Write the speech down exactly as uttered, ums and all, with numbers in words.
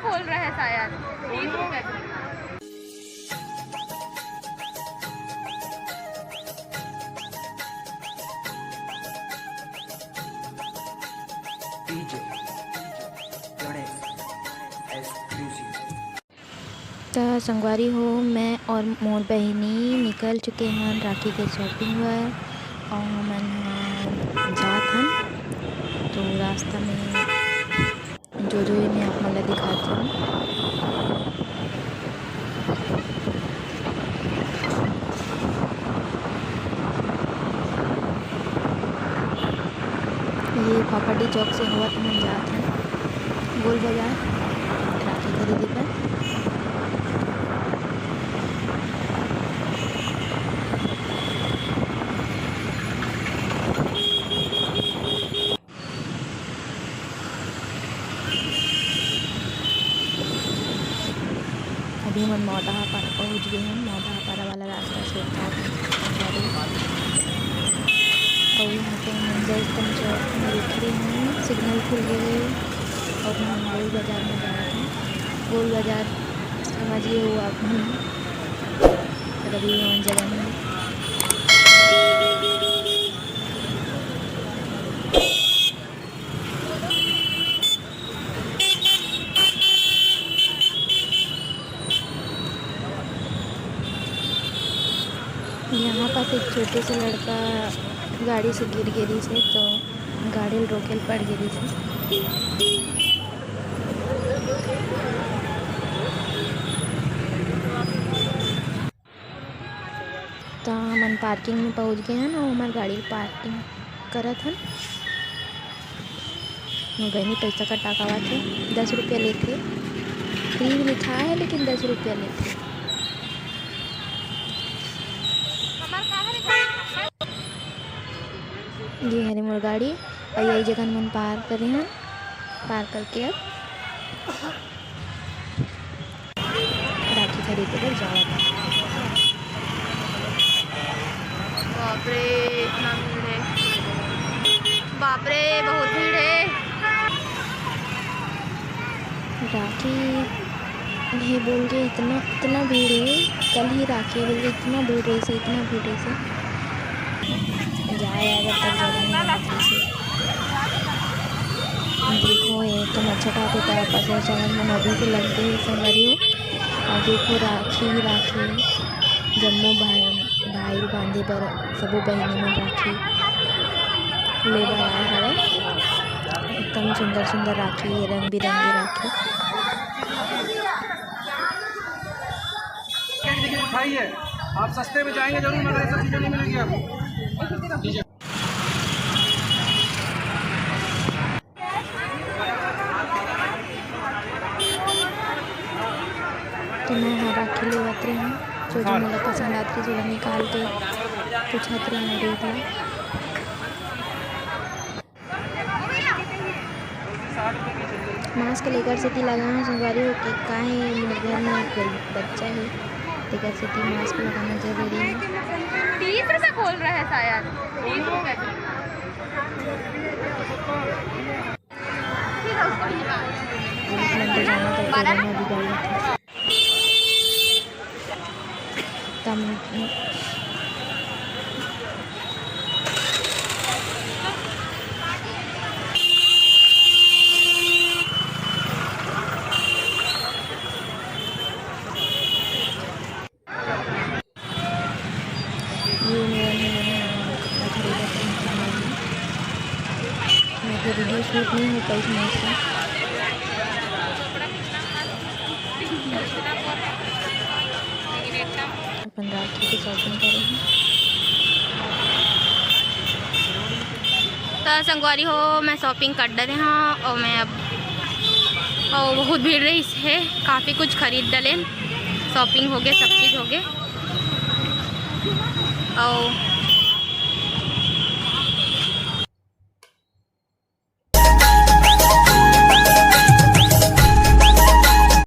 बोल रहे हैं शायद, तीस रुपए। त संगवारी हो, मैं और मोर बहिनी निकल चुके हन राखी के shopping बर, और हमन ह जात हन। तो रास्ता में जो जो ये मैं आप मन ला दिखात हूँ। ये पापड़ी चौक से होवत हमन जात हन गोल बाजार राखी खरीदे बर। अभी हमन मौदाहा पारा पहुँच गए हन। मौदाहा पारा वाला रास्ता से जात हन। अउ यहाँ पे हमन जस्ट हम चौक में रुक रहे हन, signal खुल गए हे। अउ हमन गोल बाजार में जात हन। गोल बाजार समझिए, वो आप मन रवि मोहन जगह में। यहाँ पास एक छोटे से लड़का गाड़ी से गिर गे रिहिस हे, तो गाड़ी ल रोके ल पड़ गे रिहिस हे। त हमन parking में पहुँच गए हन अउ हमर गाड़ी ल parking करत हन। मोर बहिनी पैसा कटावत हे, दस रुपया लेथे। Free लिखा है लेकिन दस रुपया लेथे। ये हरे मोर गाड़ी, अउ यही जगह हमन park करे हन। Park करके अब राखी खरीदे बर जावत हन। बाप रे, इतना भीड़ है। बाप रे, बहुत भीड़ है। राखी हे बोल के इतना, इतना भीड़ है। कल ही राखी बोल के इतना भीड़ रहिस हे, इतना भीड़ रहिस हे। जाए आए बर तक जगह नहीं मिलत हे। देखो, ये तो मच्छर टापे का पसंद चलन मन अभी से लगते हैं संगवारी हो। और देखो, राखी, राखी, जम्मो भाई, भाई बांधे बर सबो बहिनी मन राखी ले बर आए हवय। एकदम सुंदर सुंदर राखी, रंग बिरंगी राखी। आप सस्ते में जाएंगे जरूर, मगर ऐसी चीजें नहीं मिलेंगी आपको। तो मैं ह राखी लेवत रहे हूँ, जो जो मोला पसंद आत रही, जो निकाल के पूछत रहे हूँ रेट ला। Mask लेकर सेती लगा हूँ, संगवारी हो कि काहे मोर घर में एक गरीब बच्चा है, तेकर सेती mask लगाना जरूरी है। तीस रुपए बोल रहा है शायद, तीस रुपए। पुलिस मन तो जाना तो कोरोना भी गलत है। तम ये मेरा नहीं है, कपड़ा खरीदा था। मैं तो video shoot नहीं हो पाई थी मुझसे। अपन राखी की shopping करे हैं। त संगवारी हो, मैं shopping कर डरे हाँ और मैं अब, और बहुत भीड़ रहिस हे, काफ़ी कुछ खरीद डलेन, shopping हो गए, सब चीज़ हो गए। और